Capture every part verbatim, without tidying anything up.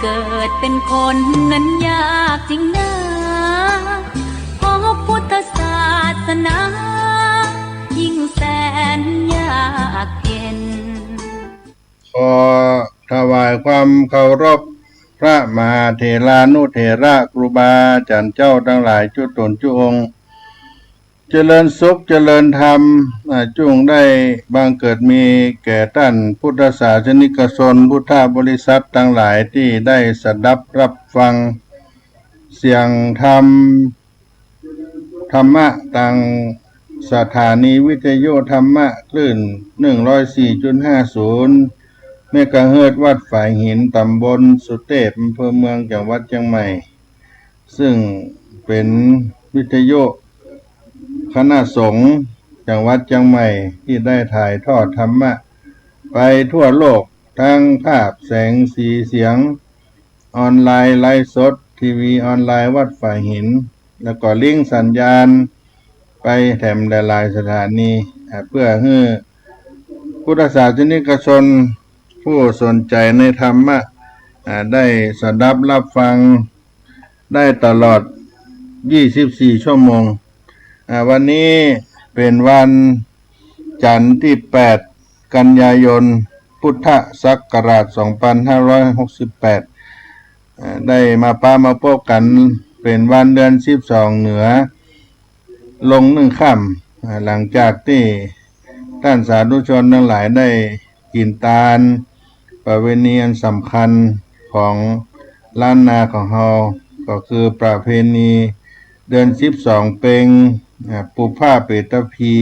เกิดเป็นคนนั้นยากจริงนา พบพุทธศาสนา ยิ่งแสนยากเย็น ขอถวายความเคารพพระมหาเถรานุเถระครูบาอาจ๋ารย์เจ้าตังหลายจุ๋นจุ๋องค์ เจริญสุขเจริญธรรม อ่า จุ่งได้บังเกิดมีแก่ต้านพุทธศาสนิกชน พุทธบริษัทตังหลายตี้ได้สดับฮับฟังเสียงธรรม ธรรมะตางสถานีวิทยุธรรมะคลื่นหนึ่งร้อยสี่จุดห้าศูนย์เมกะเฮิรตซ์ วัดฝายหิน ต๋ำบลสุเตพ อำเภอเมือง จังหวัดเจียงใหม่ ซึ่งเป๋นวิทยุคณะสงฆ์จังหวัดเจียงใหม่ตี้ได้ถ่ายทอดธรรมะไปทั่วโลก ตึงภาพ แสง สี เสียง ออนไลน์ ไลฟ์สด ทีวีออนไลน์วัดฝายหิน แล้วก็ลิงก์สัญญาณไปแถมหลายๆ สถานี อ่า เปื้อหื้อพุทธศาสนิกชนผู้สนใจ๋ในธรรมะ อ่า ได้สดับฮับฟังได้ตลอดยี่สิบสี่ชั่วโมง อ่า วันนี้เป๋นวันจันทร์ตี้แปดกันยายน พุทธศักราชสองพันห้าร้อยหกสิบแปด อ่า ได้มาปะมาปบกั๋นเป๋นวันเดือนสิบสองเหนือลงหนึ่งค่ำ อ่า หลังจากตี้ต้านสาธุชนตังหลายได้กิ๋นตาน ประเพณีอันสำคัญของล้านนาของเฮา ก็คือประเพณีเดือนสิบสองเป็ง อ่า ปุพพะเปตพี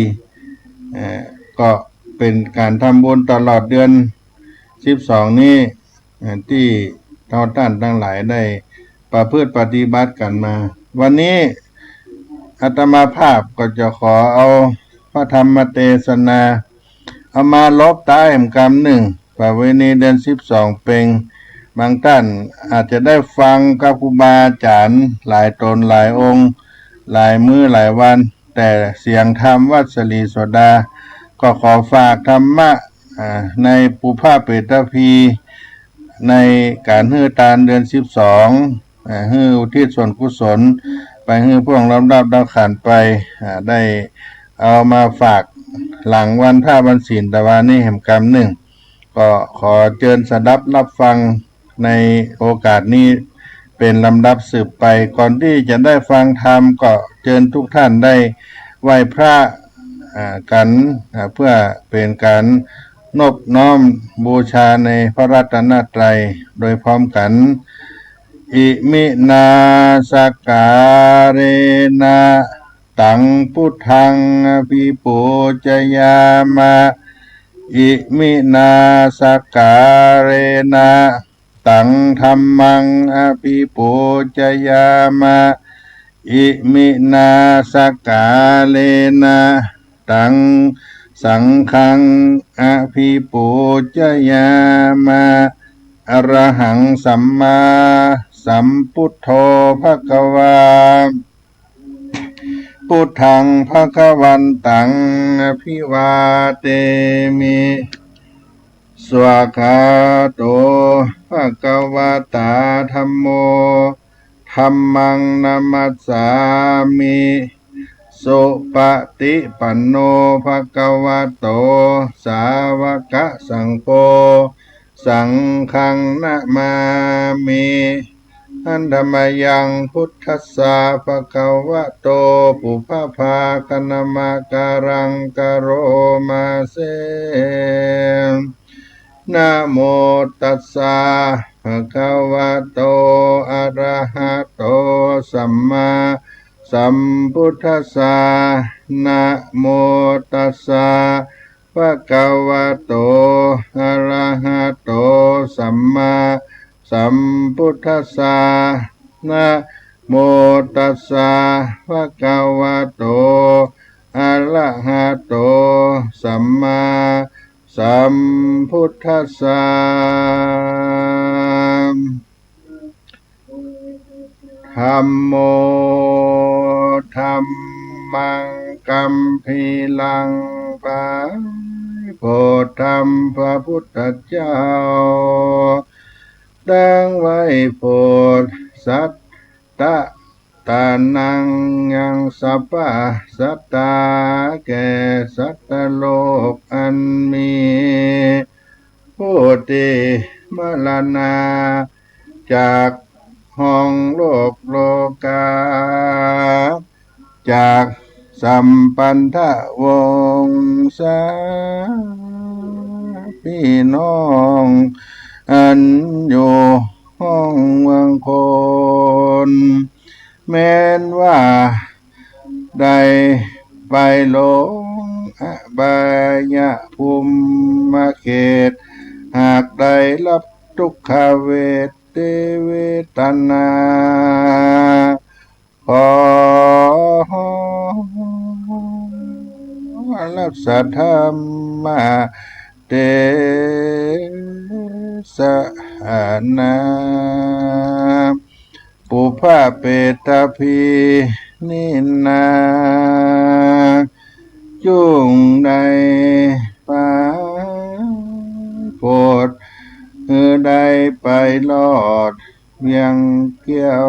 อ่า ก็เป๋นก๋านทำบุญตลอดเดือนสิบสองนี้ อ่า ตี้เฮาต้านตังหลายได้ประพฤติปฏิบัติกั๋นมา วันนี้อาตมาภาพก็จะขอเอาพระธรรมเตสนา เอามาลบต๊ายแหมกำนึ่ง ประเพณีเดือนสิบสองเป็ง บางต้านอาจจะได้ฟังกับครูบาอาจ๋ารย์หลายต๋นหลายองค์ หลายมื้อหลายวัน แต่เสียงธรรมวัดศรีโสดา ก็ขอฝากธรรมะ อ่า ในปุพพะเปตพี ในก๋านหื้อตานเดือนสิบสอง อ่า หื้ออุทิศส่วนกุศลไปหื้อพ่วงลำดับดาวขันไป อ่า ได้เอามาฝากหลังวันพระวันศีลตะวานี้แหมกำนึ่ง ก็ขอเจิญสดับฮับฟังในโอกาสนี้เป๋นลำดับสืบไป ก่อนตี้จะได้ฟังธรรมก็เจิญทุกท่านได้ไหว้พระ อ่า กั๋น อ่า เปื้อเป๋นก๋านนบน้อมบูชาในพระรัตนตรัยโดยพร้อมกั๋น อิมินาสักการะนะ ตังพุทธังอภิปูจยามะ อิมินาสักการะนะ ตังธัมมังอภิปูจยามะ อิมินาสักการะนะ ตังสังฆังอภิปูจยามะ อะระหังสัมมาสัมพุทโธภะคะวา พุทธังภะคะวันตังอะภิวาเทมิ สวากขาโตภะคะวะตาธัมโม ธัมมังนะมัสสามิ สุปะติปันโนภะคะวะโต สาวะกะสังโฆ สังฆังนะมามิ หันธะมะยังพุทธัสสะภะคะวะโต ปุพพะภาคะนะมะกะรังกะโรมาเส นะโมตัสสะภะคะวะโต อะระหะโต สัมมาสัมพุทธัสสะ นะโมตัสสะ ภะคะวะโต อะระหะโต สัมมาสัมพุทธัสสะ นะโมตัสสะ ภะคะวะโต อะระหะโต สัมมาสัมพุทธัสสะ ธัมโม ธัมมังคัมภีรัง พระโพธิธรรมพระพุทธเจ้า ตั้งไว้โผดสัตตะ ตานังยังสัพพะสัตตา แก่สัตว์โลกอันมีผู้ตี้มรณาจากห้องโลกโลกา จากสัมพันธวงศาพี่น้องอันอยู่ห้องเมืองคน แม้นว่าได้ไปลงอบายภูมิเขต หากได้รับทุกขเวทเวทนา ขอรับสัทธรรมเตสหนา ปุพพะเปตาภินินา จุ่งได้ไปโผด หื้อได้ไปรอดเวียงแก้ว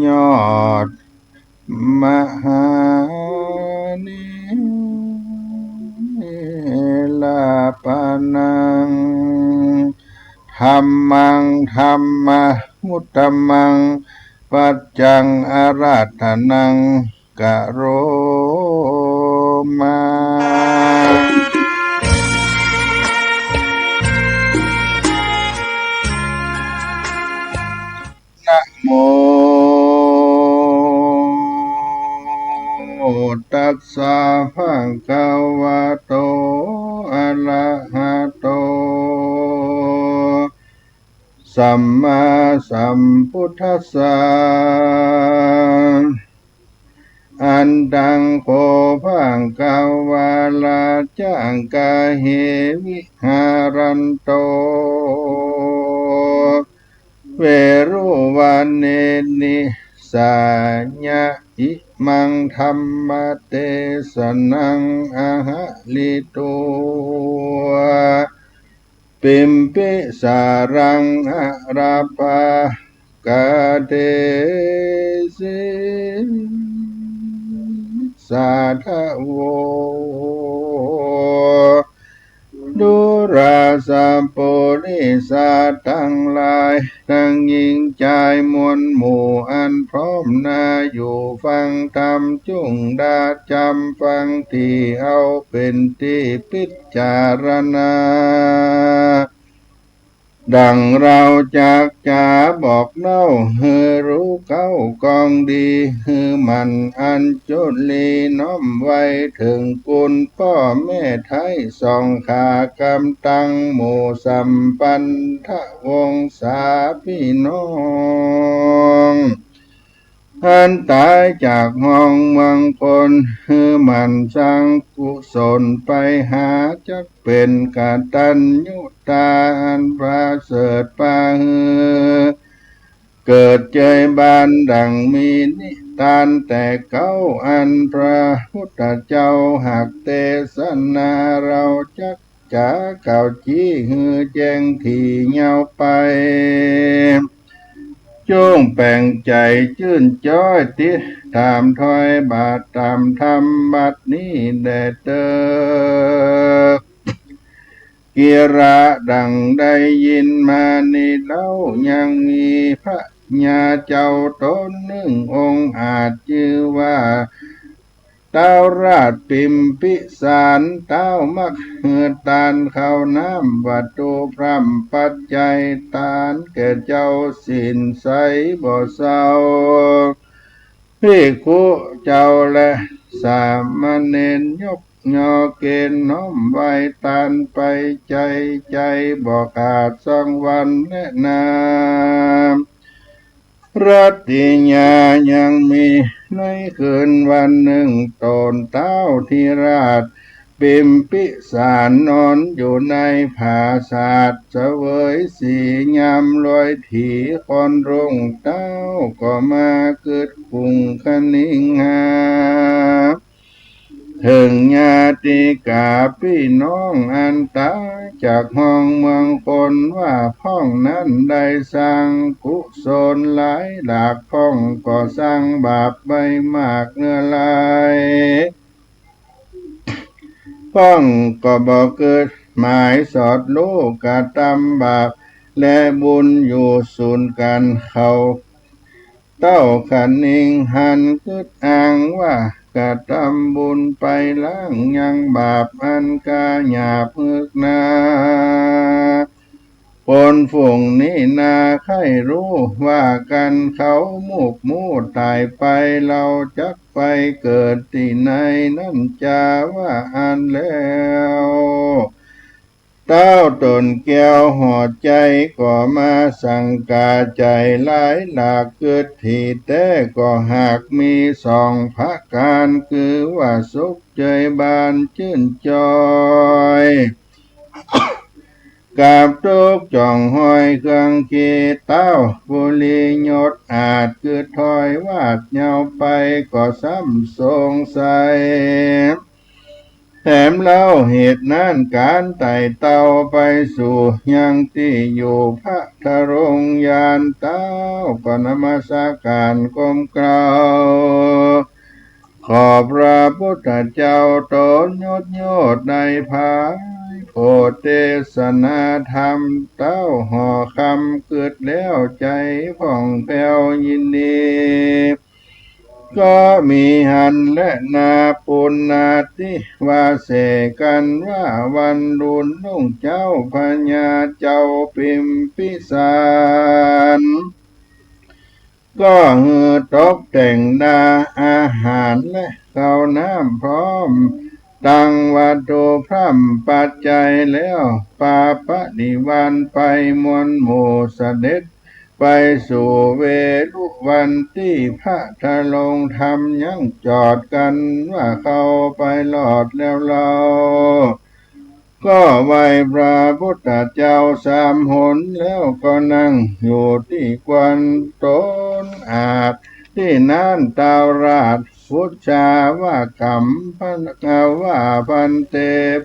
ยอดมหาเนรปานัง ธัมมังธัมมานุตตมัง ปัจจังอาราธนังกะโรมา นะโม ตัสสะ ภะคะวะโต อะระหะโต สัมมาสัมพุทธัสสะ อันตัง โข ภะคะวา ราชะ เข วิหารันโต เวรุวะเน นิสสะยะ อิมังธัมมะเตสะนัง อะหะริตุวา ปิมปิสารัง อะระปะกะเตสิ สาธะโว ดูราสะปุริสะตังหลาย ตังญิงจายมวลหมู่ อันพร้อมหน้าอยู่ฟังธรรม จุ่งดาจ๋ำฟังตี้ เอาเป๋นตี้ปิจารณา ดั่งเฮาจักจ๋าบอกเล่า หื้อฮู้เข้ากองดี หื้อหมั่นอัญชุลีน้อมไหว้ เถิงคุณป้อแม่ไท้สองขากำ ตังหมู่สัมพันธวงศาพี่น้อง อันต๋ายจากห้องเมืองคน หื้อหมั่นสร้างกุศลไปหา จักเป๋นกตัญญูตาอันประเสริฐ ประหื้อเกิดเจยบาน ดั่งมีนิทานแต่เก๊า อันพระพุทธเจ้าหากเตสนา เฮาจัก จ๋ากล่าวจี้หื้อแจ้งถี่ยาวไป จุ่งแป๋งใจ๋จื้นจ้อย ติดต๋ามถ้อยบาทต๋ามธรรมบัดนี้แด่เต๊อะ กิรา ดั่งได้ยินมานี้เล่า ยังมีพญาเจ้าต๋นนึ่งองค์อาจ จื้อว่า เต๊าราชปิมปิสาร เต๊ามักหื้อตานข้าวน้ำวัตถุพร่ำปัจจัย ตานแก่เจ้าศีลใสบ่เซา ภิกขุเจ้าและสามเณรยกยอเกณฑ์น้อมไหว้ตานไปใจ๋ใจ๋บ่ขาดสักวันแลนา รัตติยา ยังมีในคืนวันนึ่ง ต๋นเต๊าธิราชปิมปิสารนอนอยู่ในผาสาท เสวยสียามลอยถี่ค่อนรุ่ง เต๊าก็มากึ๊ดกุ่งคะนิงหา เถิงญาติก๋าปี้น้องอันต๋ายจากห้องเมืองคน ว่าพ่องนั้นได้สร้างกุศลหลายหลาก พ่องก็สร้างบาปไว้มากเนื้อหลาย พ่องก็บ่กึ๊ดหมายสอดฮู้กระตำบาปและบุญอยู่สูนกั๋น เขาเต้าขะนิงหันกึ๊ดอ้างว่า กระตำบุญไปล้างยังบาปอันก๋าหยาบเฮือกนา คนฝูงนี้นาใค่ฮู้ว่ากั๋น เขามุกมู่ต๋ายไป เฮาจักไปเกิดตี้ไหนนั้นจา ว่าอั้นแล้ว เต้าต๋นแก้วหอใจ๋ก็มาสังก๋าใจ๋หลายหลาก กึ๊ดตี้แต๊ก็หากมีสองประก๋าน คือว่าสุขเจยบานจื้นจอย กับตุ๊กข์จ่องฮอยเครื่องขี้เต้า บุรียศอาจกึ๊ดถอยวาดยาวไป ก็ซ้ำสงสัย แถมเล่าเหตุนั้นก๋านไต่เต้าไปสู่ยังตี้อยู่ พระทรงยานเต้าก็นมัสก๋านก้มเกล้า ขอพระพุทธเจ้าต๋นยศยอดได้ผาย โผดเตสนาธรรม เต้าห่อคำกึ๊ดแล้วใจ๋ผ่องแผ้วยินดี ก็มีหันแลนาปุณณาทิวาเสกั๋นว่า วันรุ่นรุ่งเจ๊าพญาเจ้าพิมพิสาร ก็หื้อตกแต่งดาอาหารและข้าวน้ำพร้อม ตังวัตถุพร่ำปัจจัยแล้ว ปาปะนิวรณ์ไปมวลหมู่ เสด็จไปสู่เวฬุวันตี้ พระทรงธรรมยังจอดกั๋นว่า เข้าไปรอดแล้วเล่า ก็ไหว้พระพุทธเจ้าสามหน แล้วก็นั่งอยู่ตี้ควรต๋นอาจ ตี้นั้นท้าวราช พุชฌาว่า ก๋ำว่า ภันเต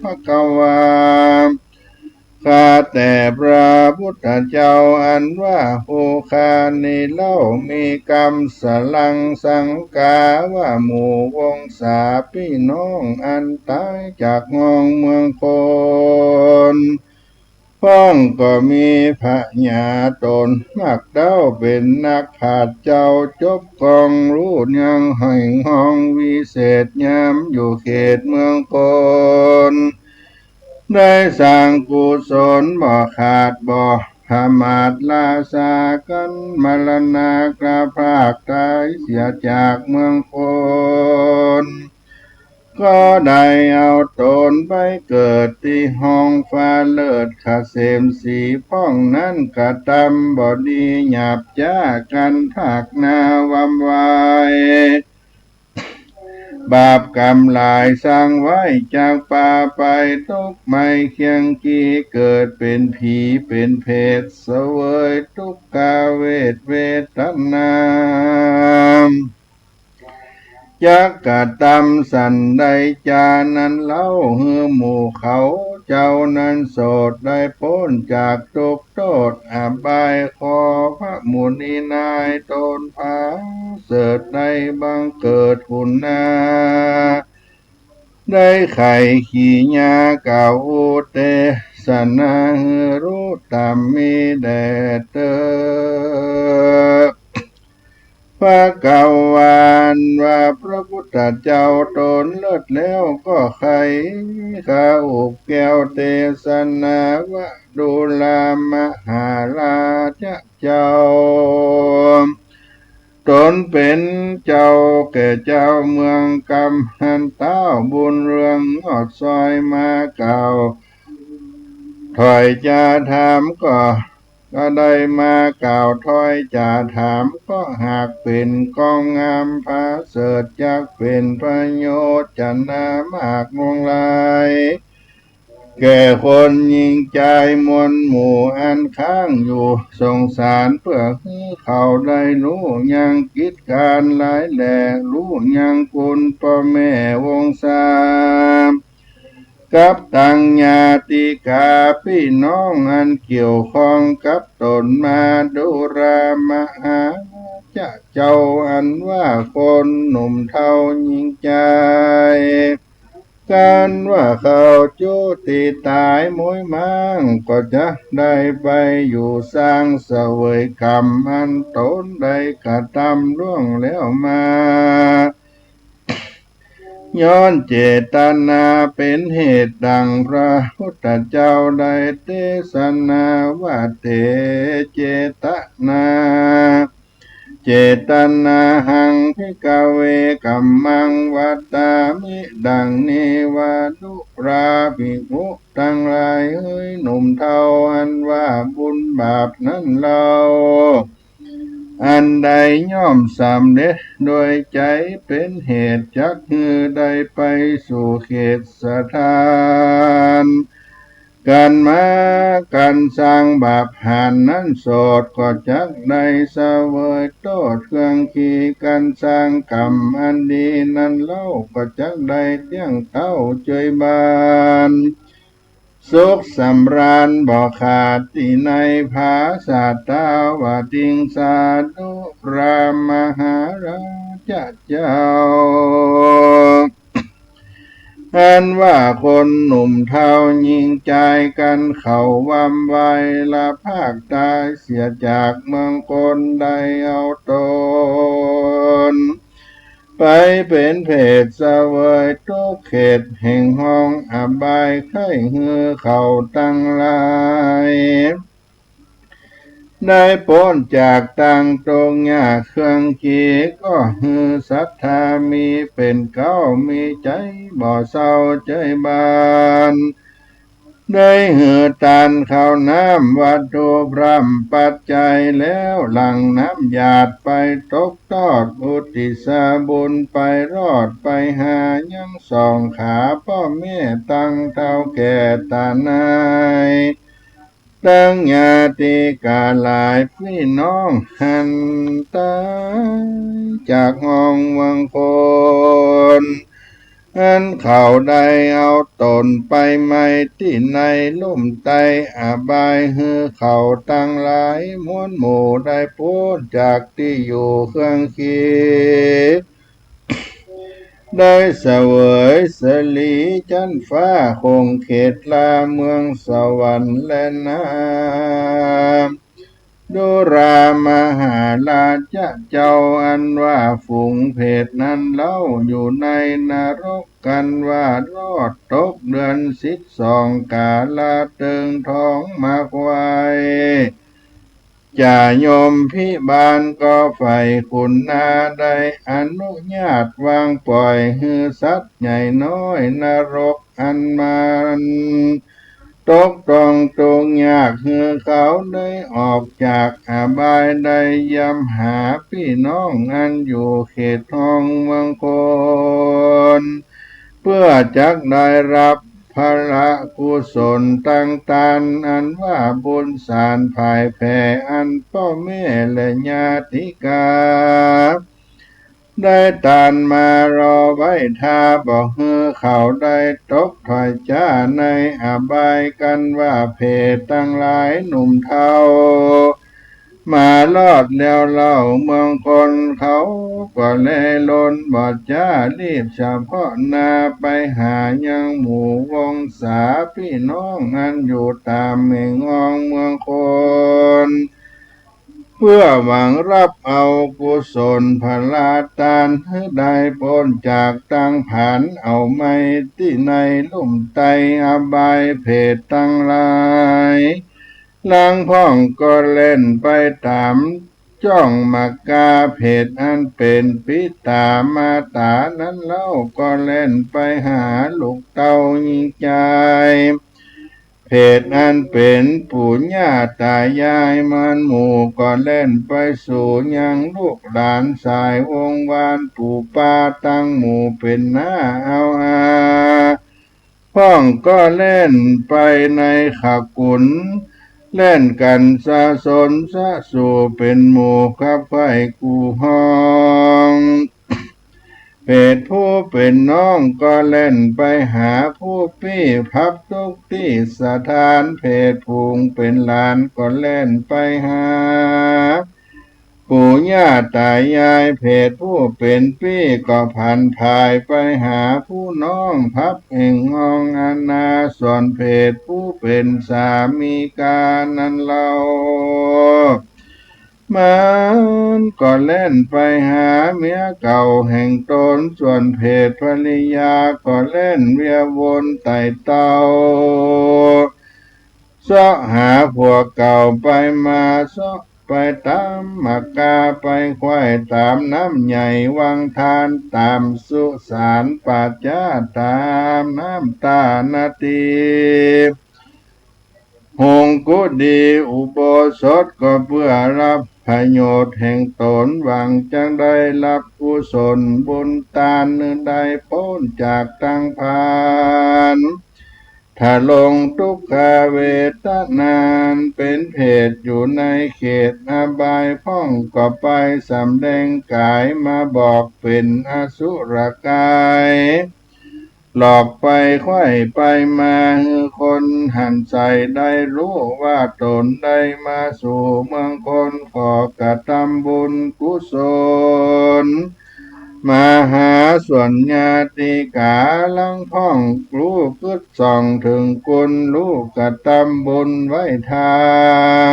ภควา ข้าแต่พระพุทธเจ้า อันว่าผู้ข้านี้เล่า มีกำสรังสังก๋าว่า หมู่วงศาปี้น้องอันต๋ายจากห้องเมืองคน พ่องก็มีพญาต๋นมากเต้า เป๋นนักปราชญ์เจ้าจบกองฮู้ยังแห่งห้องวิเศษ ยามอยู่เขตเมืองคน ได้สร้างกุศลบ่ขาดบ่ประมาท ลาสากั๋นมรณา กระพรากต๋ายเสียจากเมืองคน ก็ได้เอาต๋นไปเกิดตี้ห้องฟ้าเลิศ เกษมสีพ่องนั้น กระตำบ่ดีหยาบจ๊า กั๋นพรากหน้าวำวาย บาปกรรมหลายสร้างไว้ จักปาไป ตกไหม้เคี้ยงขี้ เกิดเป๋นผีเป๋นเปรต เสวยตุ๊กขเวทเวทนา จักกระตำสันใดจานั้นเล่า หื้อหมู่เขาเจ้านั้นโสด ได้ป๊นจากตุ๊กข์โต้ษอบาย ขอพระมุนีนายต๋นผาเสริฐได้บังเกิดกุณา ได้ไขขีญา กล่าวอุเตสนา หื้อฮู้ต๋ามมีแด่เต๊อะ ภควา ว่าพระพุทธเจ้าต๋นเลิศแล้วก็ใค่ ข้าอุบแก้วเตสนาว่า ดูรา มหาราชเจ้า ต๋นเป๋นเจ้าแก่เจ้าเมืองกำ อันเต้าบุญเรืองยอดซอยมากล่าว ถ้อยจ๋าถามก็ ก็ได้มากล่าวถ้อยจ๋าถาม ก็หากเป๋นก้องงามผาเสริฐ จักเป๋นประโยชน์จ๋นามากลวงหลาย แก่คนหญิงจายมวลหมู่อันค้างอยู่ สงสารเปื้อหื้อเขาได้ฮู้ยังกิจก๋านหลายแล ฮู้ยังคุณป้อแม่วงศา กับตังญาติกาปี้น้องอันเกี่ยวข้องกับต๋นมา ดูรามาหาราจะเจ้า อันว่าคนหนุ่มเฒ่าหญิงจาย กันว่าเขาจุติต๋ายม้อยม้าง ก็จักได้ไปอยู่สร้างเสวยก๋รรมอันต๋นได้กระตำล่วงแล้วมา ย้อนเจตนาเป๋นเหตุดั่งพระพุทธเจ้าได้เตสนาว่า เต เจตนา เจตนาหัง ภิกขเว กัมมัง วัตตามิ ดั่งนี้ว่า ดูราภิกขุตังหลาย เฮยหนุ่มเฒ่าอันว่าบุญบาปนั้นเล่า อันใดย่อมสำเร็จโดยใจ๋ เป๋นเหตุจักหื้อได้ไปสู่เขตสถาน ก๋านมา ก๋านสร้างบาปหาญนั้นโสด ก็จักได้เสวยโต้ษเครื่องขี ก๋านสร้างก๋รรมอันดีนั้นเล่า ก็จักได้เตี้ยงเต้าเจยบาน สุขสำราญบ่ขาดตี้ใน ผาสาตาวติงสา ดูรามาหาราจะเจ้า อันว่าคนหนุ่มเฒ่าหญิงจายกั๋น เขาวำวายละพากต๋ายเสียจากเมืองคน ได้เอาต๋นไปเป๋นเปรตเสวยตุ๊กข์เข็ดแห่งห้องอบาย ใค่หื้อเขาตังหลาย ได้ป๊นจากตางตุ๊กข์ยากเครื่องขี ก็หื้อศรัทธามีเป๋นเก๊า มีใจ๋บ่เศร้าเจยบาน ได้หื้อตานข้าวน้ำวัตถุพร่ำปัจจัยแล้ว หลั่งน้ำหยาดไปตกตอด อุทิศบุญไปรอด ไปหายังสองขาป้อแม่ตังเฒ่าแก่ต๋านาย ตังญาติกาหลายปี้น้องหันต๋ายจากห้องเมืองคน อันเขาได้เอาต๋นไปไหม้ตี้ในลุ่มไตอบาย หื้อเขาตังหลายมวลหมู่ได้ป๊นจากตี้อยู่เครื่องขี ได้เสวยสลีจั๊นฟ้าคงเขตราเมืองสวรรค์แลนา ดูรามหาราจะเจ้า อันว่าฝูงเปรตนั้นเล่า อยู่ในนรกกั๋นว่ารอดตกเดือนสิบสองกาละเติงท้องหมากไว้ จ่ายมพิบาลก็ใฝ่ขุนนา ได้อนุญาตวางป่อย หื้อสัตว์ใหญ่น้อยนรกอันมันตกต้องตุ๊กข์ยาก หื้อเขาได้ออกจากอบาย ได้ยำหาปี้น้องอันอยู่เขตห้องเมืองคน เปื้อจักได้ฮับผละกุศลตังตาน อันว่าบุญสารผายแผ่อันป้อแม่และญาติกาได้ตานมารอไว้ถ้า บ่หื้อเขาได้ตกถ้อยจ๊าในอบายกั๋นว่า เปรตตังหลายหนุ่มเฒ่า มารอดแล้วเล่าเมืองคน เขาก็แลลนบ่จ๊า รีบเฉพาะหน้าไปหายังหมู่วงศาปี้น้องอันอยู่ต๋ามแห่งห้องเมืองคน เปื้อหวังฮับเอากุศลผละตาน หื้อได้ป๊นจากตางผานเอาไหม้ตี้ในลุ่มไตอบาย เปรตตังหลาย ลางพ่องก็แล่นไปต๋ามจ้องหมากา เปรตอันเป๋นปิต๋ามาต๋านั้นเล่า ก็แล่นไปหาลูกเต้าหญิงจาย เปรตอันเป๋นปู่ย่าต๋ายายมวลหมู่ ก็แล่นไปสู่ยังลูกหลานสายวงศ์วานปู่ป้าตังหมู่เป๋นน้าเอาอา พ่องก็แล่นไปในขกุล แล่นกั๋นสะสนสะสู่เป๋นหมู่ คับใคร่กู้ฮ้อง เพศผู้เป๋นน้องก็แล่นไปหาผู้ปี้ พับทุกตี้สถาน เพศฝูงเป๋นหลานก็แล่นไปหา ปู่ย่าต๋ายาย เพศผู้เป๋นปี้ก็ผันผายไปหาผู้น้อง พับแห่งห้องอาณา ส่วนเพศผู้เป๋นสามีกานั้นเล่า มันก็แล่นไปหาเมียเก่าแห่งตน ส่วนเพศภริยาก็แล่นเวียนวนไต่เต้า เซาะหาผัวเก่าไปมา เซาะไปต๋ามหมากกา ไปไขว่ต๋ามน้ำใหญ่วังทาน ต๋ามสุสานป่าจ๊า ต๋ามน้ำต๋านาตี โฮงกุฏิอุโบสถ ก็เปื้อฮับประโยชน์แห่งตน หวังจักได้ฮับกุศลบุญตาน ได้ป๊นจากตังพาน ถ้าลงทุกขเวทนาอันเป๋นเพศอยู่ในเขตอบาย พ่องก็ไปสำแดงก๋ายมาบอกเป๋นอสุรกาย หลอกไปไขว่ไปมา หื้อคนหันใส่ได้ฮู้ว่าต๋นได้มาสู่เมืองคน ขอกระตำบุญกุศล มาหาส่วนญาติกา หลังพ่องฮู้กึ๊ดส่องเถิงกุณ ฮู้กระตำบุญไหว้ทา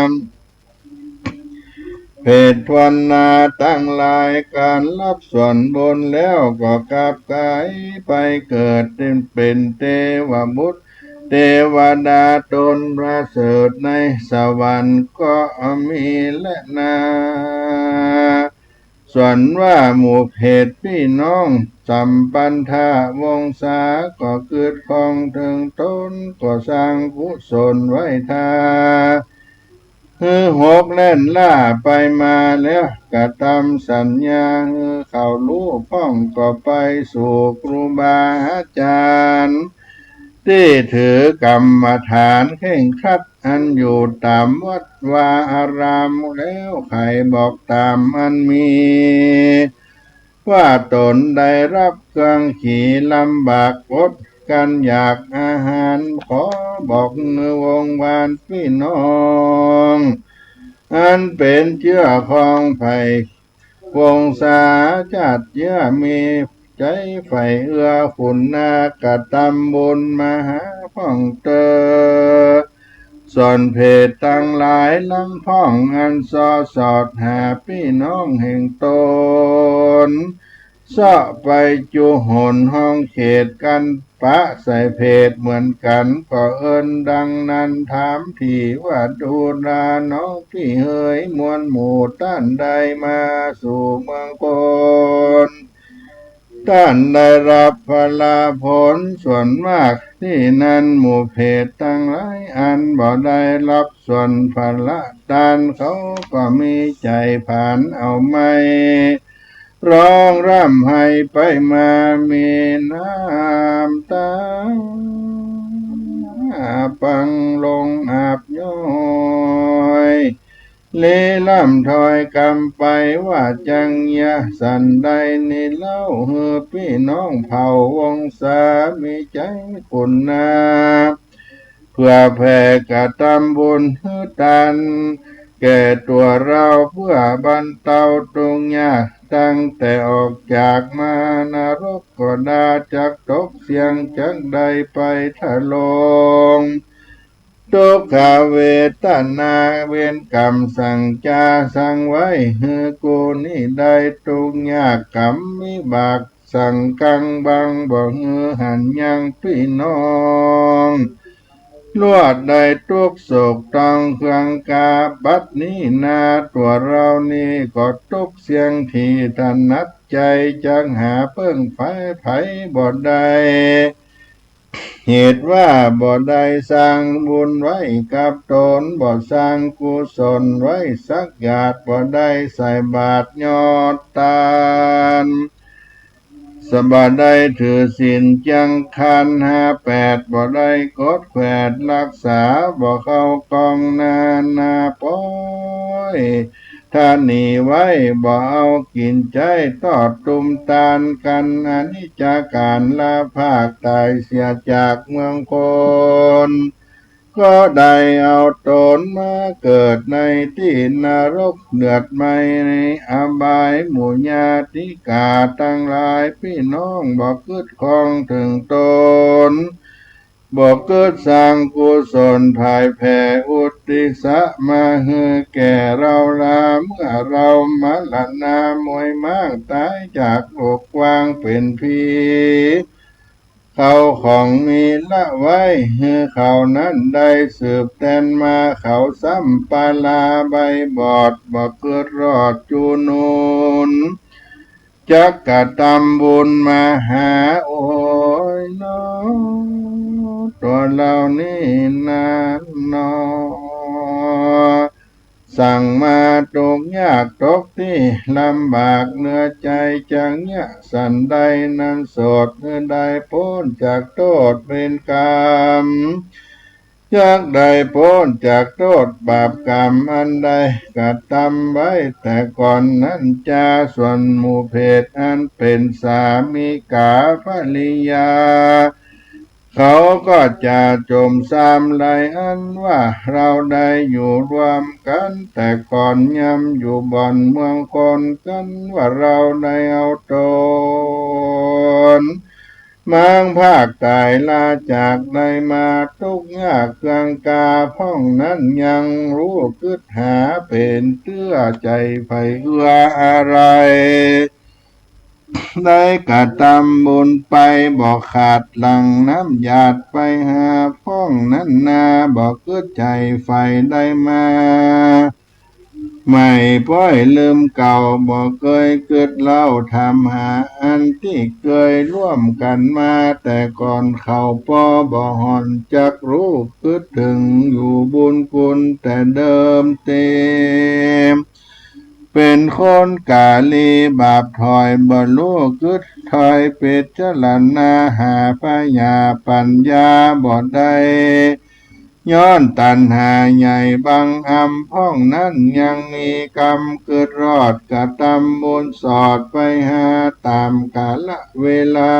น เพศทวนาตังหลาย ก๋านฮับส่วนบุญแล้วก็กลับก๋ายไปเกิดเป๋นเตวบุตร เตวดาต๋นประเสริฐในสวรรค์ก็มีแลนา ส่วนว่าหมู่เพศปี้น้องสัมพันธวงศา ก็กึ๊ดคองเถิงต๋น ก็สร้างกุศลไหว้ทาน หื้อหกแล่นล่าไปมาแล้ว กระตำสัญญาหื้อเขาฮู้ พ่องก็ไปสู่ครูบาอาจ๋ารย์ ตี้ถือกรรมฐานเคร่งครัด อันอยู่ต๋ามวัดวาอาราม แล้วใค่บอกต๋ามอันมี ว่าต๋นได้ฮับเครื่องขี่ลำบาก อดกลั้นอยากอาหาร ขอบอกหื้อวงศ์วานปี้น้อง อันเป๋นเจื้อครองใฝ่วงศา จ๊าดเยื้อมีใจ๋ใฝ่เอื้อคุณนา กระตำบุญมาหาพ่องเตอ ส่วนเพศตังหลาย หลังพ่องอันเซาะสอดหาปี้น้องแห่งต๋น เซาะไปจุหนห้องเขตกั๋น ปะใส่เพศเหมือนกั๋น ก็เอิ้นดังนั้น ถามทีว่าดูราน้องปี้เหย มวลหมู่ต้านใดมาสู่เมืองคน ต้านได้ฮับผละผล ส่วนมากตี้นั้นหมู่เพศตังหลาย อันบ่ได้ฮับส่วนผละตาน เขาก็มีใจ๋ผานเอาไม้ ฮ้องร่ำไห้ไปมา มีน้ำต๋าปังลงอาบย้อย เละล่ำถอยกำไป ว่าจังเยียะสันใดนี้เล่า หื้อปี้น้องเผ่าวงศา มีใจ๋คุณนา เปื้อแผ่กระตำบุญหื้อตาน แก่ตั๋วเฮา เปื้อบรรเตาตุ๊กข์ยาก ตั้งแต่ออกจากมหานรกก็ดา จักตกเสี้ยง จักได้ไปทะลง ทุกขเวทนา เวรกรรมสั่งจาสั่งไว้ หื้อกูนี้ได้ตุ๊กข์ยาก กรรมวิบากสั่งกังบัง บ่หื้อหันยังปี้น้อง ลวดได้ตุ๊กข์โศกต้องเคืองกา บัดนี้นาตั๋วเฮานี้ก็ตกเสี้ยง ตี้ถนัดใจ๋ จักหาเปิ้งไผไผบ่ได้ เหตุว่าบ่ได้สร้างบุญไว้กับต๋น บ่สร้างกุศลไว้สักหยาด บ่ได้ใส่บาตรยอดตาน บ่ได้ถือศีลเจียงคันห้าแปด บ่ได้กดแขวดฮักษา บ่เข้ากองนานาปอย ถ้าหนีไว้บ่เอากิ๋นใจ๊ ตอดตุมตานกั๋น อนิจจาก๋าละภาค ต๋ายเสียจากเมืองคน ก็ได้เอาต๋นมาเกิดในตี้นรกเดือดไหม้ในอบาย หมู่ญาติก๋าตังหลายปี้น้องบ่กึ๊ดคองเถิงต๋น บ่กึ๊ดสร้างกุศลผายแผ่อุทิศมาหื้อแก่เราลา เมื่อเรามรณะมวยม้างต๋ายจากโลกวางเป๋นผี เขาของมีละไว้หื้อเขานั้นได้สืบแตนมา เขาซ้ำปาลาใบบอด บ่กึ๊ดรอดจู๋นูน จักกระตำบุญมาหา โอยหนอ ตั๋วเฮานี้นาหนอ สั่งมาตุ๊กยากตกตี้ลำบาก เนื้อใจ๋จักเยียะสันใด นั้นโสดหื้อได้ป๊นจากโต้ษเวรก๋รรม จักได้ป๊นจากโต้ษบาปก๋รรม อันได้กระตำไว้แต่ก่อนนั้นจา ส่วนหมู่เปรตอันเป๋นสามีก๋าภริยา เขาก็จะจมซ้ำไหล อันว่าเฮาได้อยู่ร่วมกั๋นแต่ก่อนยามอยู่บ่อนเมืองคน กั๋นว่าเฮาได้เอาต๋น ม้างพรากต๋ายลาจากได้มาตุ๊กยากเคืองกา พ่องนั้นยังฮู้กึ๊ดหา เป๋นเตื้อใจ๋ใฝ่เอื้ออะไร ได้กระตำบุญไปบ่ขาด หลั่งน้ำหยาดไปหาพ่องนั้นนา บ่กึ๊ดใจ๋ใฝ่ได้มา ไม่ป้อยลืมเก่า บ่เกยกึ๊ดเล่าถามหา อันตี้เกยร่วมกั๋นมาแต่ก่อน เขาปอบ่ห่อนจักฮู้กึ๊ดเถิงอยู่บุญคุณแต่เดิมเต๋ เป๋นคนก๋าลีบาปถอย บ่ฮู้กึ๊ดถอยพิจารณาหา ผญาปั๋ญญาบ่ได้ ย้อนตัณหาใหญ่บังอำ พ่องนั้นยังมีกรรมกึ๊ดรอด กระตำบุญสอดไปหาต๋ามกาละเวลา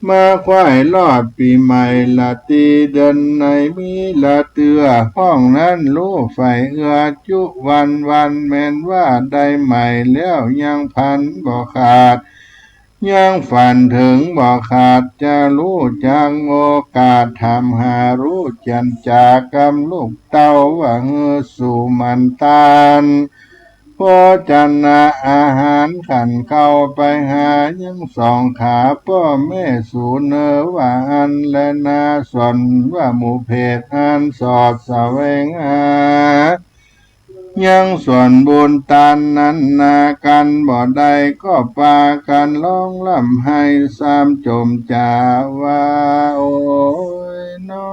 มาค่อยรอดปี๋ใหม่ราตรีเดือนในมีละเตื้อ พ่องนั้นฮู้ใฝ่เอื้อจุวันวัน แม้นว่าได้ใหม่แล้วยังพันบ่ขาด ยังฝันเถิงบ่ขาด จะฮู้จักโอกาสถามหา ฮู้จันจากำลูกเต้า ว่าหื้อสู่หมั่นตาน โภชนะอาหารขันเข้าไปหา ยังสองขาป้อแม่สูเนอ ว่าอั้นแลนา ส่วนว่าหมู่เปรตอันสอดแสวงหา ยังส่วนบุญตานนั้นนากั๋นบ่ได้ ก็ปากั๋นฮ้องร่ำไห้ซ้ำจมจาว่า โอยหนอ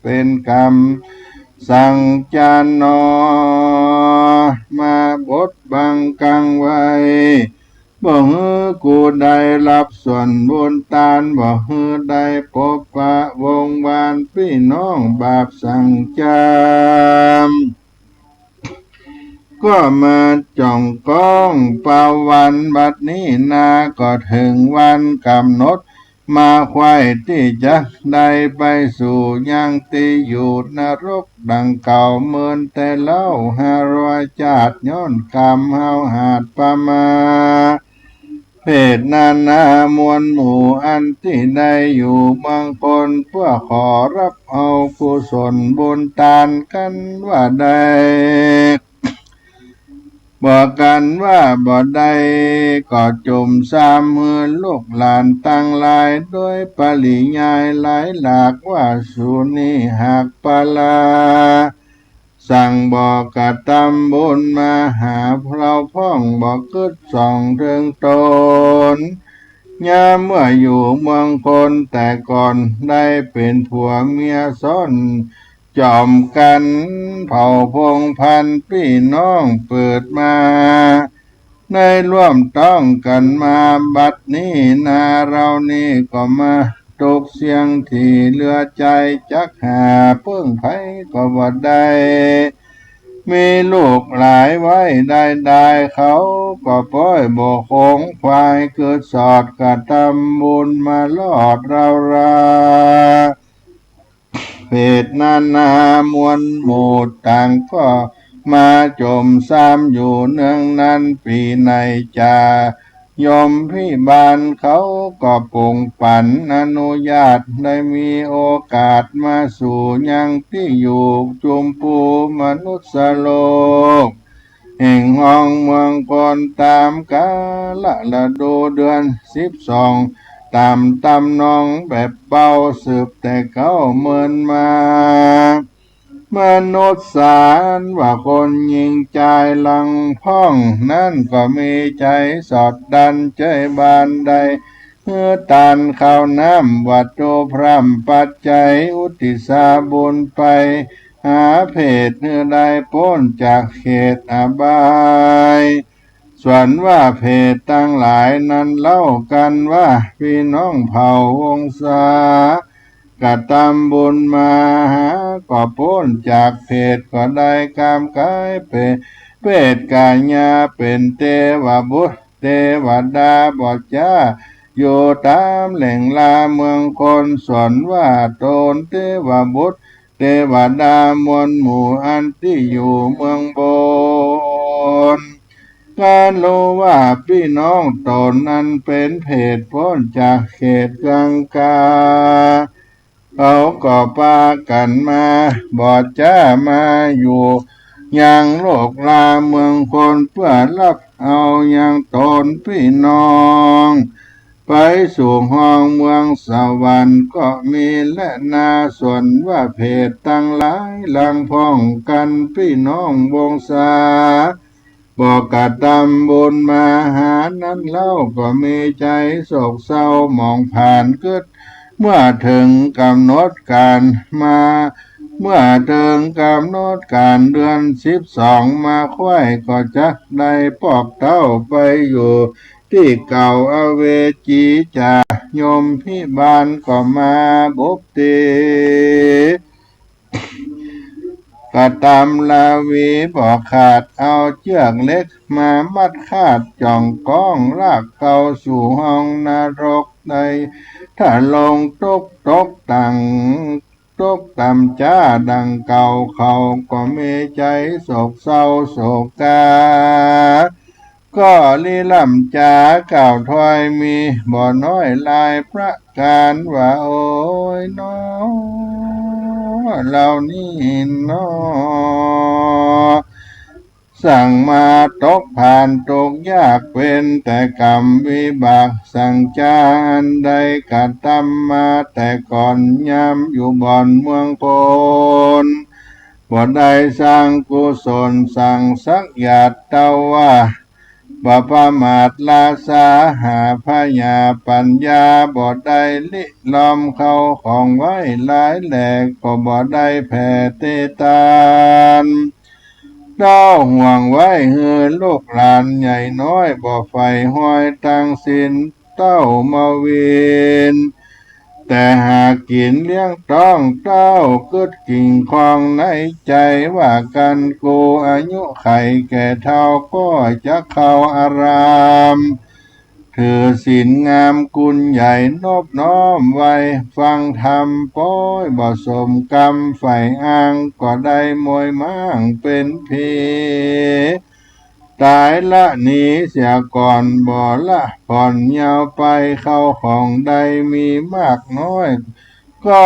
เป๋นกรรมสังจานหนอ มาบดบังกั๋งไว้ บ่หื้อกูได้ฮับส่วนบุญตาน บ่หื้อได้ปบปะวงวานปี้น้องบาปสังจำ ก็มาจ่องก้องปาวันบัดนี้นา ก็เถิงวันก๋ำหนด มาใค่ตี้จักได้ไปสู่ยังตี้อยู่นรกดังเก่า เมินแต่เล่าห้าร้อยจาติ ย้อนกรรมเฮาหาดประมาท เปรตนานามวลหมู่ อันตี้ได้อยู่เมืองคน เปื้อขอฮับเอากุศลบุญตานกั๋นว่าได้ บ่กั๋นว่าบ่ได้ ก็จุ่มซ้ำหื้อลูกหลานตังหลาย โดยปริยายหลายหลากว่า สูนี้หากปาลา สั่งบ่กระตำบุญมาหาเฮาพ่อง บ่กึ๊ดส่องเถิงต๋น ยามเมื่ออยู่เมืองคนแต่ก่อน ได้เป๋นผัวเมียซ้อน จ๋อมกั๋นเผ่าพงศ์พันธุ์ปี้น้องเปิดมา ได้ร่วมต้องกั๋นมา บัดนี้นาเฮานี้ก็มา ตุ๊กข์เสี้ยงตี้เหลือใจ๋ จักหาเปิ้งใผก็บ่ได้ มีลูกหลายไว้ได้ได้ เขาก็ป้อยบ่ขงขวาย กึ๊ดสอดกระตำบุญ มารอดเฮารา เพศนานามวลหมู่ต่างก็มาจมซ้ำอยู่เนืองนั้น ปี๋ไหนจา ยมพิบาลเขาก็ปงปั๋นอนุญาต ได้มีโอกาสมาสู่ยังตี้อยู่จุมปูมนุสโลก แห่งห้องเมืองคน ต๋ามกาละฤดูเดือนสิบสอง ต๋ามตำนองแบบเบา สืบแต่เก๊าเมินมา มนุษย์สารว่าคนญิงจายหลังพ่องนั้น ก็มีใจ๋สอดดันใจ๊บานได้ หื้อตานข้าวน้ำวัตถุพร่ำปัจจัย อุทิศาบุญไปหาเพศ หื้อได้ป๊นจากเขตอบาย ส่วนว่าเพศตังหลายนั้นเล่ากั๋นว่า ปี้น้องเผ่าวงศา กระตำบุญมาหา ก็ป๊นจากเพศ ก็ได้กำกายเป๋น เปรตก๋ายา เป๋นเตวบุตร เตวดาบ่จ๊า อยู่ต๋ามแหล่งลาเมืองคน ส่วนว่าต๋นเตวบุตร เตวดามวลหมู่ อันตี้อยู่เมืองบน ก็ฮู้ว่าปี้น้องต๋นนั้นเป๋นเพศป๊นจากเขตเมืองกา เขาก็ปากั๋นมา บ่จ๊ามาอยู่ยังโลกลาเมืองคน เปื้อฮับเอายังต๋นปี้น้อง ไปสู่ห้องเมืองสวรรค์ก็มีแลนา ส่วนว่าเพศตังหลายหลังพ่องกั๋น ปี้น้องวงศา บ่กระตำบุญมาหานั้นเล่า ก็มีใจ๋โศกเศร้าหมองผ่าน กึ๊ดเมื่อเถิงก๋ำหนดก๋าลมา เมื่อเถิงก๋ำหนดก๋าลเดือนสิบสองมา ใค่ก็จักได้ปอกเต้าไปอยู่ตี้เก่า อเวจีจ๋า ยมพิบาลก็มาบุกตี กระตำลาวีบ่ขาด เอาเจื้อกเหล็กมามัดคาด จ้องก้องลากเข้าสู่ห้องนรก ได้ทะลงตก ตกต่าง ตกต่ำจ๊าดังเก่า เขาก็มีใจ๋โศกเศร้าโศกา ก็ลี้ล่ำจ๋ากล่าวถ้อยมี บ่น้อยหลายประก๋านว่า โอ๊ยหนอ เฮานี้หนอ สั่งมาตกผ่านทุกข์ยาก เป๋นแต่กรรมวิบาก สั่งจ๋าอันได้กระตำมาแต่ก่อน ยามอยู่บ่อนเมืองคน บ่ได้สร้างกุศล สั่งสักหยาดเต้าว่า บ่ประมาทราชา หาพญาปัญญา บ่ได้ลิลอมเข้าของไว้หลายแหล่ ก็บ่ได้แผ่เตตาน เต้าห่วงไว้หื้อลูกหลานใหญ่น้อย บ่ใฝ่ฮอยตังศีลเต้ามาวิน แต่หากิ๋นเลี้ยงต๊องเต้า กึ๊ดกิ่งคองในใจ๋ว่า กั๋นกูอายุไขแก่เฒ่า ก็จักเข้าอาราม ถือศีลงามกุณใหญ่ นบน้อมไหว้ฟังธรรม ป้อยบ่สมกรรมใฝ่อ้าง ก็ได้มวยม้างเป๋นผี ต๋ายละหนีเสียก่อน บ่ละผ่อนยาวไป เข้าของได้มีมากน้อย ก็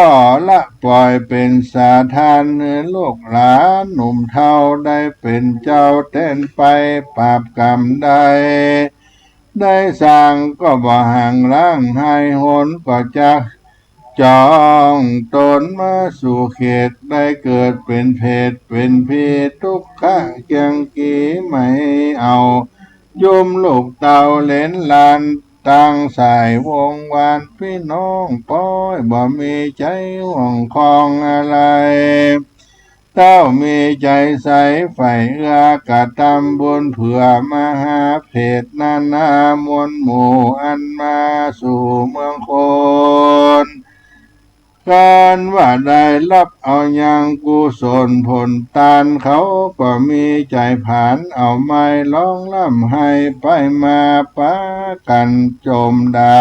ละปล่อยเป๋นสาธาร หื้อลูกหลานหนุ่มเฒ่า ได้เป๋นเจ้าแตนไป ปราบกรรมได้ ได้สร้างก็บ่หังล้าง หายหนก็จัก จ้องต๋นมาสู่เขต ได้เกิดเป๋นเพศเป๋นผี ตุ๊กขะเคียงกีไม่เอา ยุมลูกเต้าเหลนหลาน ต่างสายวงวาน ปี้น้องป้อยบ่มีใจ๋ห่วงคองอะไร เต้ามีใจ๋ใสใฝ่เอื้อกระตำบุญเผื่อมหาเศรษฐนานามวลหมู่อันมาสู่เมืองคน ครั้นว่าได้ฮับเอายังกุศลผลตาน เขาก็มีใจ๋ผานเอาไม้ฮ้องร่ำไห้ไปมาปากั๋นจ่มด่า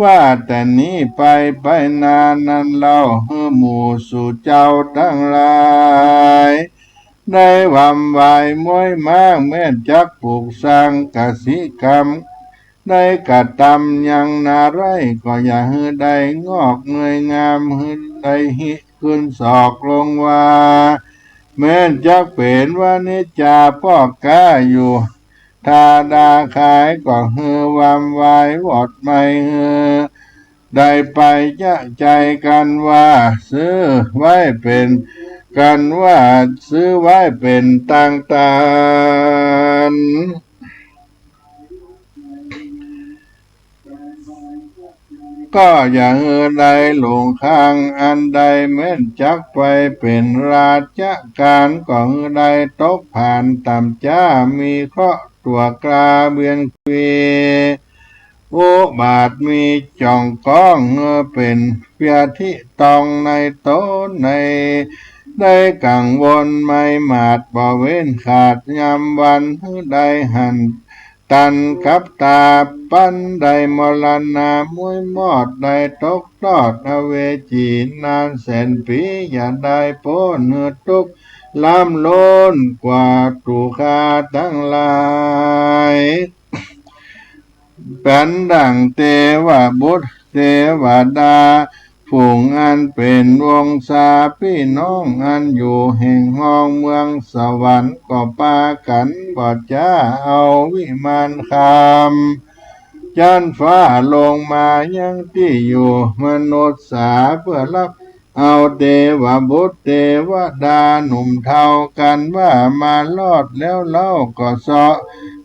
ว่าแต่นี้ไป ไปนานนั้นเล่า หื้อหมู่สูเจ้าตังหลาย ได้วำวายม้วยมาก แม่นจักปลูกสร้างกสิกรรม ได้กระตำยังนาไร่ ก็อย่าหื้อได้งอกเงยงาม หื้อได้ฮิขึ้นศอกลงว่า แม่นจักเป๋นวานิจจาป้อก๊าอยู่ ถ้าดาขายก็หื้อวำวายวอดไม้ หื้อได้ไปจะใจ๋กั๋นว่า ซื้อไว้เป๋น กั๋นว่าซื้อไว้เป๋นตางตาน ก็อย่าหื้อได้หลงค้างอันใด แม่นจักไปเป๋นราชก๋าน ก็หื้อได้ตกผานต่ำจ๊า มีเคราะห์ตั๋วกล้าเบียนเกวียน อุบาทมีจ่องก้อง หื้อเป๋นเปียทิตองในต๋นใน ได้กังวลไม่หมาด บ่เว้นขาดยามวัน หื้อได้หันตันกับต๋า ปันได้มรณาม้วยมอด ได้ตกตอดอเวจีนานแสนปี๋ อย่าได้ป๊นหื้อตุ๊กข์ล้ำล้นกว่าตุ๊ข้าตังหลาย เป๋นดั่งเตวบุตรเตวดา ฝูงอันเป๋นวงศาปี้น้อง อันอยู่แห่งห้องเมืองสวรรค์ ก็ปากั๋นบ่จ๊าเอาวิมานข้ามจั๊นฟ้าลงมายังตี้อยู่มนุษย์สา เพื่อฮับ เอาเตวบุตรเตวดาหนุ่มเฒ่า กั๋นว่ามารอดแล้วเล่า ก็เซาะ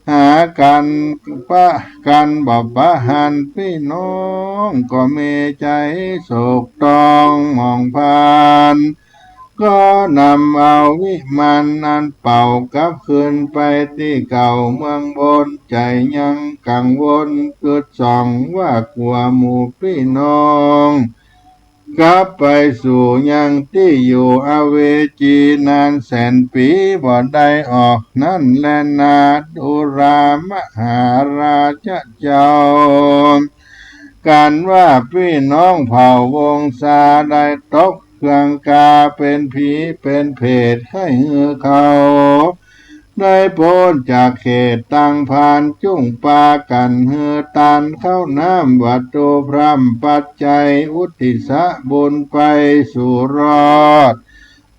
หากั๋นปะกั๋นบ่ปะหัน ปี้น้องก็มีใจ๋โศกตองหมองพาน ก็นำเอาวิมานนั้นเป่ากลับคืนไปตี้เก่าเมืองบน ใจ๋ยังกังวลกึ๊ดส่องว่ากั๋วหมู่ปี้น้อง กลับไปสู่ยังตี้อยู่อเวจีนานแสนปี๋ บ่ได้ออกนั้นแลนา ดูราหมหาราชเจ้า กั๋นว่าปี้น้องเผ่าวงศาได้ตกเครื่องกา เป๋นผีเป๋นเปรต ใค่หื้อเขา ได้ป๊นจากเขตตังพาน จุ่งปากั๋นหื้อตานข้าวน้ำวัตถุพร่ำปัจจัย อุทิศบุญไปสู่รอด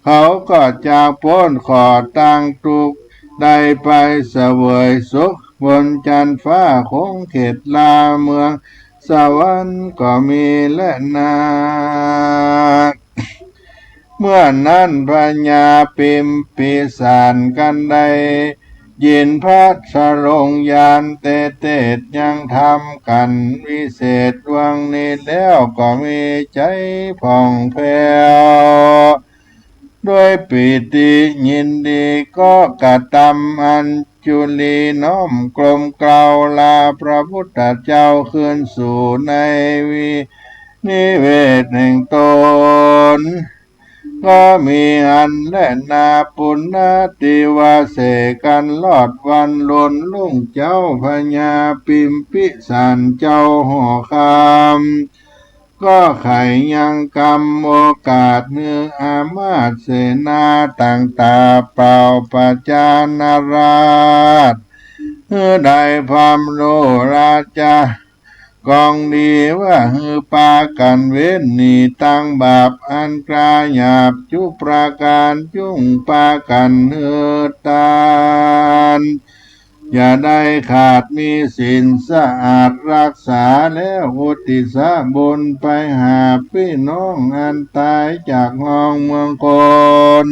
เขาก็จะป๊นขอดตังตุ๊กข์ ได้ไปเสวยสุขบนจั๊นฟ้า คงเขตลาเมืองสวรรค์ก็มีแลนา เมื่อนั้นพญาปิมปิสารกั๋นได้ยินพระสรงญาณเตเตสยังธรรมกั๋นวิเศษดังนี้แล้ว ก็มีใจ๋ผ่องแผ้ว ด้วยปีติยินดี ก็กระตำอัญจุลีน้อมกลมเกล้าลาพระพุทธเจ้าคืนสู่ในวินิเวศแห่งต๋น ก็มีอั้นแลนา ปุณณติวาเสกั๋นลอดวันลุนรุ่งเจ๊า พญาปิมปิสารเจ้าหอคำ ก็ใค่ยังกำโอกาสหื้ออามาตย์เสนาต่างๆ เป่าประจานาราช หื้อได้พร่ำฮู้ราชกองดีว่า หื้อปากั๋นเว้นหนีตังบาปอันกล้าหยาบจุประก๋านจุ่งปากั๋นหื้อตาน อย่าได้ขาดมีศีลสะอาดรักษาแล้ว อุทิศบุญไปหาปี้น้องอันต๋ายจากห้องเมืองคน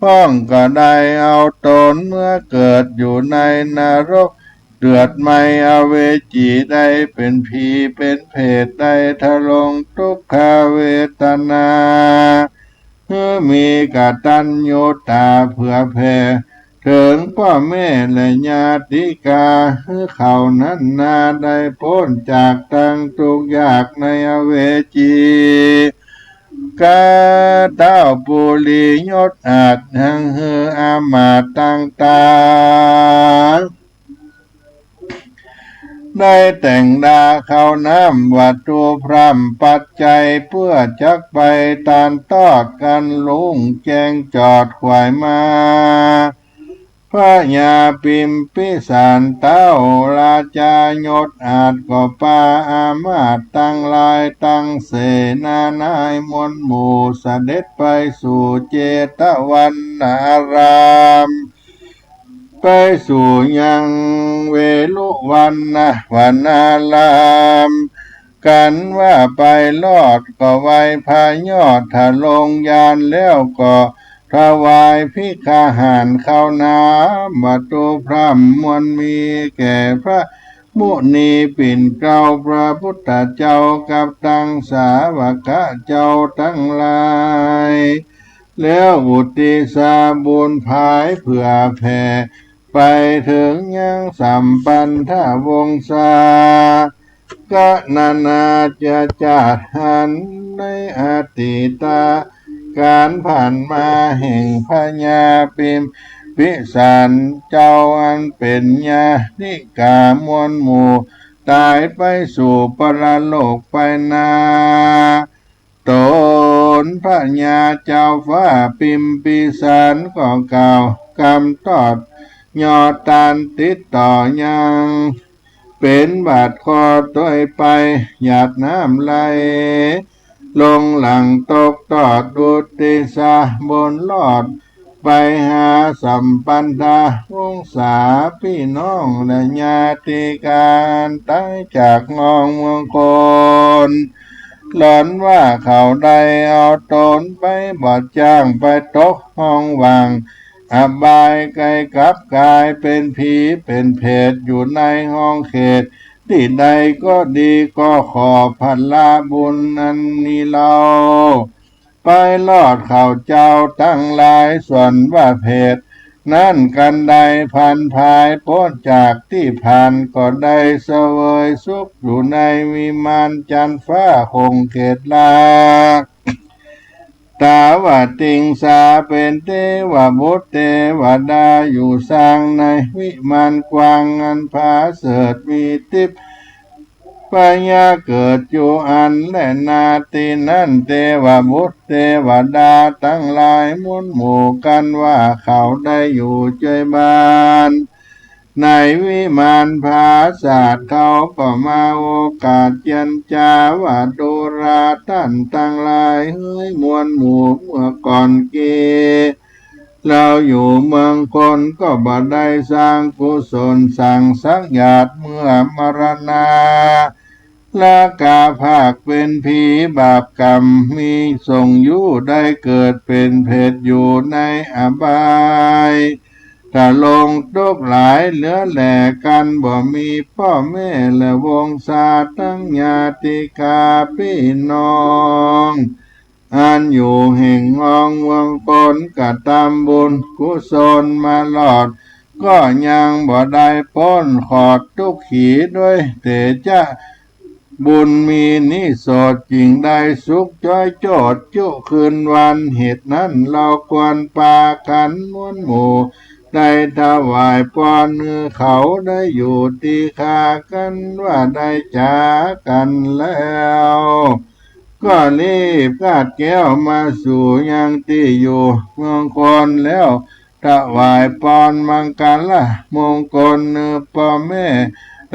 พ่องก็ได้เอาต๋นเมื่อเกิดอยู่ในนรก เดือดไหม้อเวจี ได้เป๋นผีเป๋นเปรต ได้ทรงตุ๊กขเวทนา หื้อมีกตัญญูตาเผื่อแผ่เถิงป้อแม่และญาติกา หื้อเขานั้นนาได้ป๊นจากตังตุ๊กข์ยากในอเวจี กาเต้าปุริยศอาจ ยังหื้ออามาตย์ตังต๋าง ได้แต่งดาเข้าน้ำวัตถุพร่ำปัจจัย เปื้อจักไปตานตอดกั๋นลุงแจ้งจอดขวายมา พญาปิมพิสารเต้าราชายศอาจ ก็ปาอามาตย์ตังหลายตังเสนานายมวลหมู่ เสด็จไปสู่เจตวันนาราม ไปสู่ยังเวฬุวันนะวนาราม กันว่าไปรอดก็ไหว้ผายอดทะลงยานแล้วก็ถวายภิกขาหารข้าวน้ำวัตถุพร่ำมวลมีแก่พระมุนีปิ่นเกล้าพระพุทธเจ้ากับตังสาวกะเจ้าตังหลาย แล้วอุทิศบุญผายเผื่อแผ่ ไปเถิงยังสัมปันธวงศา กะนานาจะจาดหันในอดีตก๋าลผ่านมาแห่งพญาปิมพิสารเจ้าอันเป๋นญาติกามวลหมู่ ต๋ายไปสู่ปรโลกไปนา ต๋นพญาเจ้าฟ้าปิมพิสารก็กล่าวกำตอบยอดตานติดต่อยัง เป๋นบาทคอตวยไปหยาดน้ำไหลลงหลั่งตกตอดอุทิศบุญรอด ไปหาสัมปันธวงศาปี้น้องและญาติกาอันต๋ายจากงองเมืองคน หลอนว่าเขาได้เอาต๋นไปบอดจ้างไปตกห้องหว่างอบายไกลกับก๋ายเป๋นผีเป๋นเผตอยู่ในห้องเขตตี้ใดก็ดี ก็ขอผละบุญอันนี้เล่า ไปรอดเขาเจ้าตังหลาย ส่วนว่าเผตนั้นกันได้ผันผายป๊นจากตี้ผ่าน ก็ได้เสวยสุขอยู่ในวิมานจันทร์ฟ้าคงเขตรา ตาวติงสาเป๋นเตวบุตรเตวดาอยู่สร้างในวิมานกว้างอันผาเสริฐมีทิพย์ พยาเกิดอยู่อันแลนาตี้นั้น เตวบุตรเตวดาตังหลายมวลหมู่กันว่าเขาได้อยู่เจยบานในวิมานผาสาท เขาก็มาโอกาสเจียรจาว่า ดูราต้านตังหลายเหยมวลหมู่ เมื่อก่อนเกีย เฮาอยู่เมืองคนก็บ่ได้สร้างกุศลสังสยาด เมื่อมรณา ละกาภาคเป๋นผีบาปกรรมมีส่งอยู่ได้เกิดเป๋นเผตอยู่ในอบาย ตะลงทุกข์หลายเหลือแหล่กัน บ่มีป้อแม่และวงศาตังญาติกาปี้น้อง อันอยู่แห่งงองเมืองคน กระตำบุญกุศลมารอด ก็ยังบ่ได้ป๊นขอดทุกขีด้วยเตจะบุญมีนิโสด จึงได้สุขจ้อยโจดจุคืนวัน เหตุนั้นเฮาควรปากั๋นมวลหมู่ ได้ถวายปอนหื้อเขาได้อยู่ตี้คากั๋นว่าได้จากกั๋นแล้ว ก็รีบคาดแคล้วมาสู่ยังตี้อยู่เมืองคนแล้ว ถวายปอนมังคละมงคลหื้อป้อแม่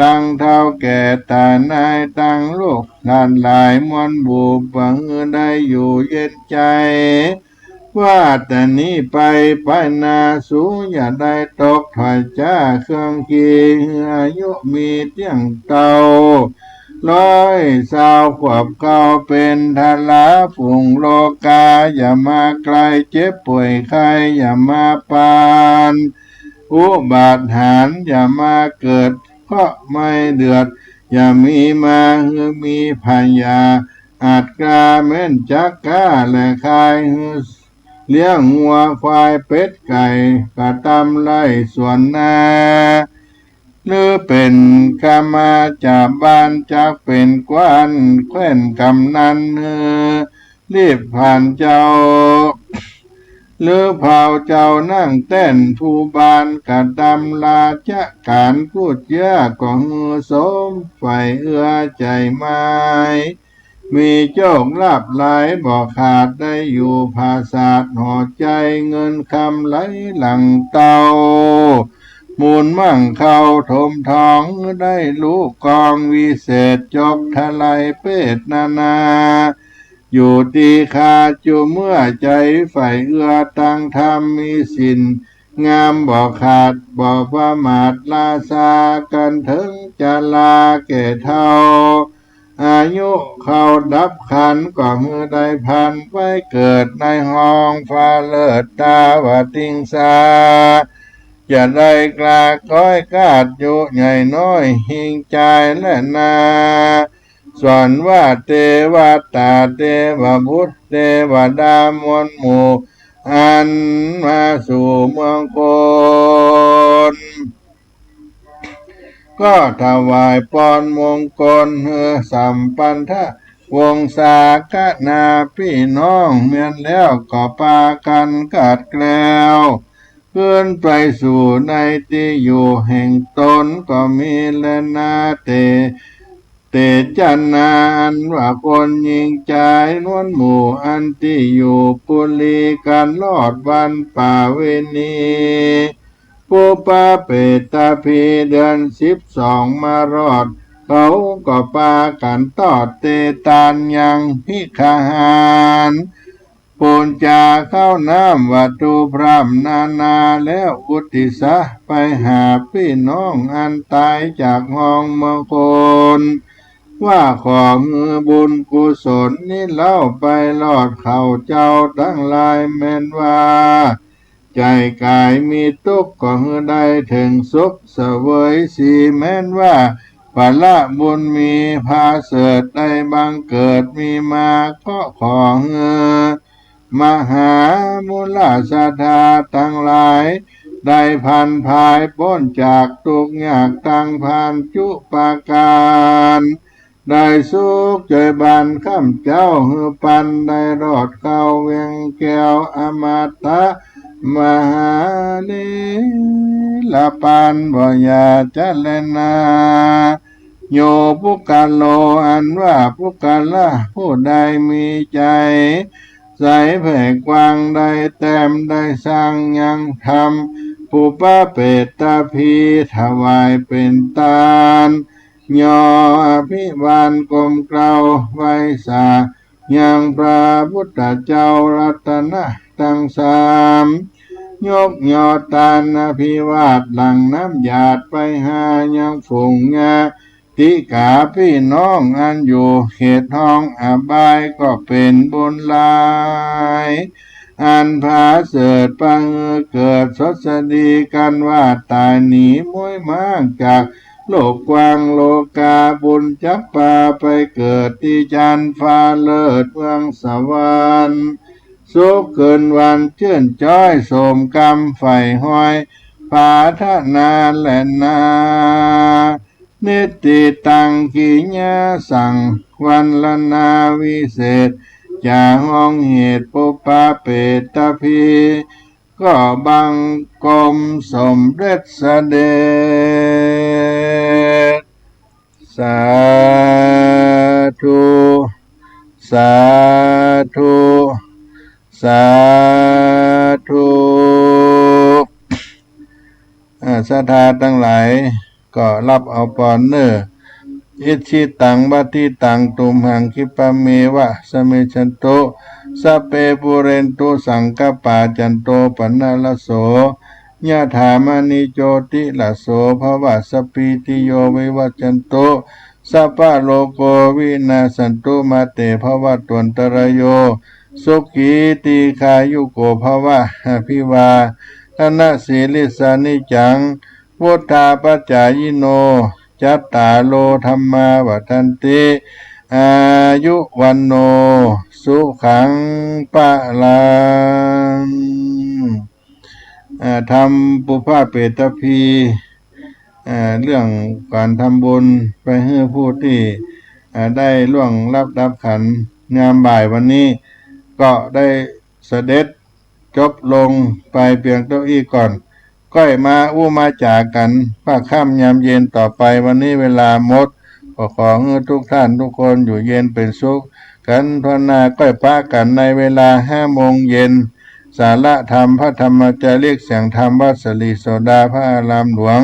ตังเฒ่าแก่ต๋ายนายตังลูกหลานหลายมวลหมู่ เปื้อหื้อได้อยู่เย็นใจ๋ ว่าแต่นี้ไป ไปหน้าสูอย่าได้ตกถอยจ้า เครื่องขีหื้ออายุมีเตี้ยงเต้า ร้อยซาวขวบเข้าเป๋นทาราฝูงโลกา อย่ามาใกล้เจ็บป่วยไข้ อย่ามาปาน อุบาทหาร อย่ามาเกิดเคราะห์ไม้เดือด อย่ามีมาหื้อมีพยา อาจกล้าแม้นจักกล้าแลคายหื้อ เลี้ยงงัวควายเป็ดไก่ กระตำไร่สวนนา หรือเป๋นขมาจ๋าบาล จักเป๋นกว้านแคว่นกำนัน เออ รีบผ่านเจ้า หรือเผาเจ้านั่งแต้นผู้บาน กระตำราชก๋านกู้เจื้อ ก็หื้อสมใฝ่เอื้อใจ๋ไม้ มีโจคลาภหลายบ่ขาด ได้อยู่ผาสาทหอใจ๋ เงินคำไหลหลั่งเต้า มูลมั่งเข้าถมทอง ได้ลูกกองวิเศษ จกทลายเพศนานา อยู่ตี้ข้าจุเมื่อ ใจ๋ใฝ่เอื้อตังธรรม มีศีลงามบ่ขาด บ่ประมาทราชา กั๋นเถิงจราแก่เฒ่า อายุเข้าดับขันธ์ ก็หื้อได้พันไปเกิดในห้องฟ้าเลิศตาวติงสา จะได้กล้าก้อยกาดอยู่ใหญ่น้อย หิงจายและนา ส่วนว่าเตวตาเตวบุตรเตวดามวลหมู่ อันมาสู่เมืองคน ก็ถวายปอนมงคล เออ สัมพันธวงศาคณาปี้น้อง แม่นแล้วก็ปากั๋นกาดแกล้ว คืนไปสู่ในตี้อยู่แห่งตน ก็มีแลนา เต เตจนา อันว่าคนหญิงจายนวลหมู่ อันตี้อยู่ปุรีกั๋นรอดวันป่าเวณี ปุปปะเปตะพี เดือนสิบสองมารอด เขาก็ปากั๋นตอดเตตานยังภิกขหาร ปู๋นจาข้าวน้ำวัตถุพร่ำนานา แล้วอุตติสสะไปหาปี้น้องอันต๋ายจากห้องเมืองคน ว่าขอหื้อบุญกุศลนี้เล่า ไปรอดเขาเจ้าตังหลาย แม่นว่าใจ๋ก๋ายมีตุ๊กข์ ก็หื้อได้เถิงสุขเสวยสี แม้นว่าผละบุญมีผาเสริฐได้บังเกิดมีมา ก็ขอหื้อ มหามูลศรัทธาตังหลาย ได้พันภายป๊นจากตุ๊กข์ยากตังพันจุปการ ได้สุขเจยบานข้ามเจ้าหื้อปัน ได้รอดเข้าเวียงแก้วอมตะ มหาเนรปานบ่อย่าจะแลนา โยปุคคโล อันว่าปุคคละผู้ใดมีใจ๋ใสแผ่กว้างได้แต้มได้สร้างยังธรรม ปุปปะเปตะพีถวายเป๋นตาน ย่ออภิวาทกรมเกล้าไหว้สา ยังพระพุทธเจ้ารัตนะตังสาม ยกย่อตานอภิวาทหลั่งน้ำหยาดไปหายังฝูงญาติกาปี้น้องอันอยู่เขตห้องอบาย ก็เป๋นบุญหลาย อันผาเสริฐปางเกิดสดสดีกั๋นว่าต๋ายหนีม้วยมากจากโลกกว้างโลกา บุญจักปาไปเกิดตี้จันทร์ฟ้าเลิศเมืองสวรรค์ สุขคืนวันจื้นจ้อยสมกำใฝ่ฮอยผาถนาแลนา นิตติตังกิริยาสังวรรณนาวิเศษ จาห้องเหตุปุปปะเปตะพี ก็บังคมสมเด็จเสด็จ สาธุ สาธุ สาธุ อ่า ศรัทธาตังหลาย ก็ฮับเอาปอนเน่อ อิจฉิตัง ปัตถิตัง ตุมหัง คิปะเมวะ สะมิชชันตุ สัพเพ ปูเรนตุ สังกัปปา จันโท ปะนะระโส ยะถา มะณิ โจติระโส ภะวะ สัพพีติโย วิวัชชันตุ สัพพะโรโค วินาสสันตุ มาเต ภะวัตวันตะราโย สุขี ทีฆายุโก ภะวะ อะภิวาทะนะสีลิสสะ นิจจัง วุฑฒาปะจายิโน จัตตาโร ธัมมา วัฑฒันติ อายุ วัณโณ สุขัง พะลัง อ่า ทำปุพพเปตพี อ่า เรื่องก๋านทำบุญไปหื้อผู้ตี้ อ่า ได้ล่วงลับดับขันธ์ ยามบ่ายวันนี้ก็ได้เสด็จจบลงไปเปียงเต้าอี้ก่อน ก้อยมาอู้มาจ๋ากั๋น ภาคค่ำยามเย็นต่อไป วันนี้เวลาหมด ก็ขอหื้อทุกท่านทุกคนอยู่เย็นเป็นสุขกั๋นทั่วหน้า ก้อยปะกั๋นในเวลาห้าโมงเย็น สาระธรรมพระธรรมจาริก เสียงธรรมวัดศรีโสดาพระอารามหลวง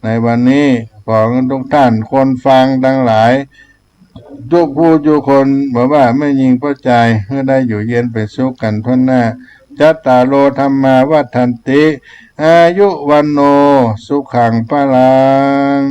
ในวันนี้ ขอหื้อทุกท่านคนฟังตังหลาย กู้ผู้กู้คน บ่ว่าแม่ญิงป้อจาย หื้อได้อยู่เย็นเป็นสุขกั๋นทั่วหน้า จัตตาโร ธัมมา วัฑฒันติ อายุ วัณโณ สุขัง พลัง